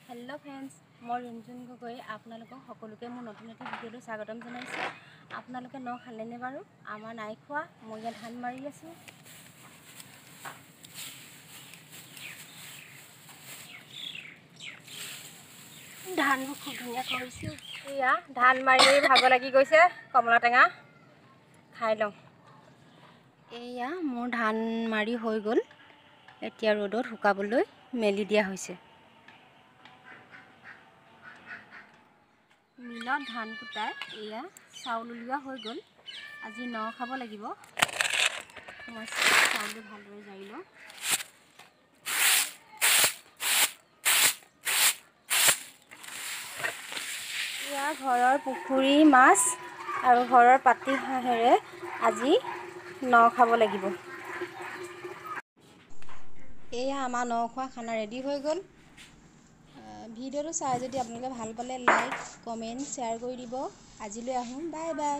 Hello' friends, মই ৰুণজুন গগৈ আপোনালোকক সকলোকে মোৰ নতুন এটি ভিডিঅ'লৈ স্বাগতম জনাইছোঁ। আপোনালোকে ন খালেনে বাৰু? আমাৰ নাই খোৱা, মই ইয়াত ধান মাৰি আছোঁ। ধানবোৰ খুব ধুনীয়াকৈ হৈছে। এয়া ধান মাৰি মাৰি ভাগৰ লাগি গৈছে, কমলা টেঙা খাই লওঁ। এয়া মোৰ ধান মাৰি হৈ গ'ল, এতিয়া ৰ'দত শুকাবলৈ মেলি দিয়া হৈছে। মিলত ধান কুটাই এয়া চাউল উলিওৱা হৈ গ'ল। আজি ন খাব লাগিব। মই চাউলটো ভালদৰে জাৰি লওঁ। এয়া ঘৰৰ পুখুৰী মাছ আৰু ঘৰৰ পাতি হাঁহেৰে আজি ন খাব লাগিব। এয়া আমাৰ ন খোৱা খানা ৰেডি হৈ গ'ল। ভিডিঅ'টো চাই যদি আপোনালোকে ভাল পালে লাইক, কমেণ্ট, শ্বেয়াৰ কৰি দিব। আজিলৈ আহোঁ, বাই বাই।